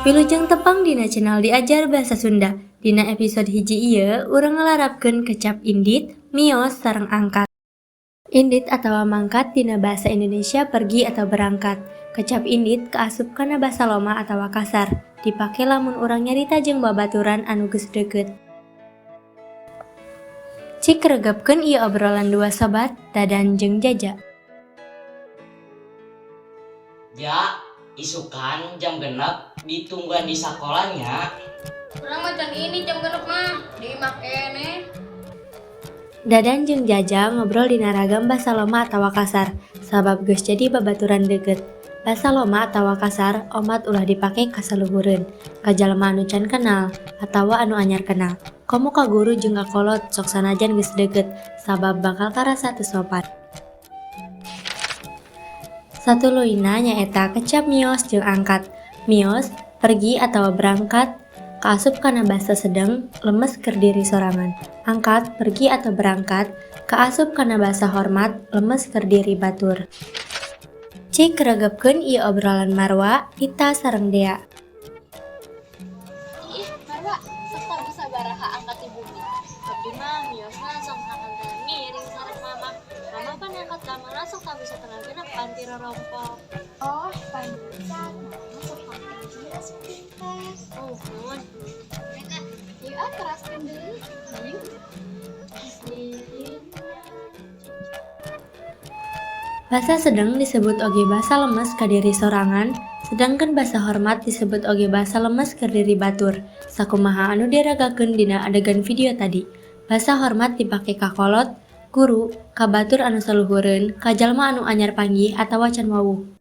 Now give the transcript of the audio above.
Wilujeng tepang dina channel Diajar Bahasa Sunda. Dina episode hiji ieu urang ngalarapkeun kecap indit, mios, sareng angkat. Indit atawa mangkat dina bahasa Indonesia pergi atau berangkat. Kecap indit kaasup kana basa loma atawa kasar, dipake lamun urang nyarita jeung babaturan anu geus deukeut. Cik regepkeun ieu obrolan dua sobat, Dadan jeung Jaja. Ja, isukan jam 6 ditungguan di sakola nya. Urang mah can indit jam 6 mah, di imah keneh. Dadan jeung Jaja ngobrol dina ragam basa loma atawa kasar, sabab geus jadi babaturan deukeut. Basa loma atawa kasar omat ulah dipake ka saluhureun, ka jalma anu can kenal atawa anu anyar kenal. Komo ka guru jeung ka kolot sok sanajan geus deukeut, sabab bakal karasa teu sopan. Satuluyna nyaeta kecap mios jeung angkat. Mios, pergi atawa berangkat, kaasup kana basa sedeng, lemes keur diri sorangan. Angkat, pergi atau berangkat, kaasup kana basa hormat, lemes keur diri batur. Cik regepkeun ieu obrolan Marwa, Ita sareng Dea. Ih, Marwa, sok tabuh sabaraha angkat di bumi? Abdi mah miosna sok sakantenan ngiring sareng Mama. Mama pan angkat kamarna sok tabuh setengah genep pan ti rorompok. Oh, pantesan Mama sok pake asup teh. Muhun. Yuk ah, teraskeun deui. Yuk. Bismillah. Basa sedeng disebut oge basa lemes ka diri sorangan, sedangkan basa hormat disebut oge basa lemes keur diri batur. Sakumaha anu diragakeun dina adegan video tadi. Basa hormat dipake ka kolot, guru, ka batur anu saluhureun, ka jalma anu anyar panggih atawa can wawuh.